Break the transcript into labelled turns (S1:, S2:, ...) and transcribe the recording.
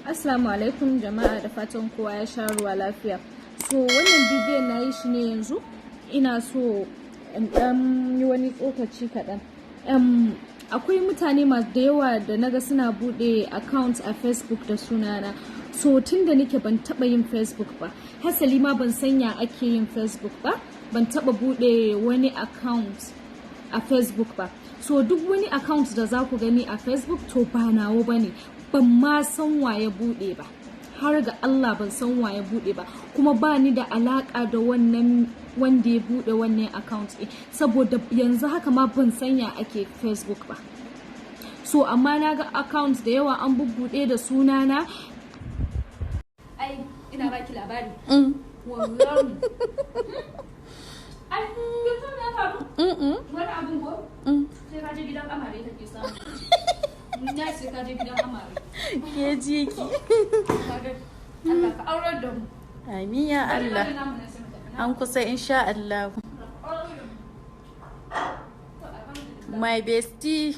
S1: Assalamu alaikum jama'a, da fatan kowa ya sha ruwa lafiya. So wannan bidiyon na yi shi ne yanzu, ina so in ɗan yi wani tsokaci kaɗan. Akwai mutane masu da yawa da naga suna buɗe account a Facebook da sunana. So tun da nake ban taɓa yin Facebook ba, hasali ma ban san ya ake yin Facebook ba, ban taɓa buɗe wani account a Facebook ba. So duk wani account da za ku gani a Facebook, to ba nawa ba ne, ban ma san wa ya buɗe ba. Har ga Allah ban san wa ya buɗe ba, kuma ba ni da alaƙa da wannan wanda ya buɗe wannan account ɗin, saboda yanzu haka ma ban san ya ake Facebook ba. So amma na ga account da yawa an bubbuɗe da sunana. Ai ina baki labari. Wallahi. Ai, kin san me ya faru? Wani abun ko? Sai ka je gidan amare kake samu. Na sai ka je gidan amare.
S2: Ke ji ki.
S1: Allah ka aurar da mu.
S2: Amin ya Allah. An kusa insha Allah. My bestie.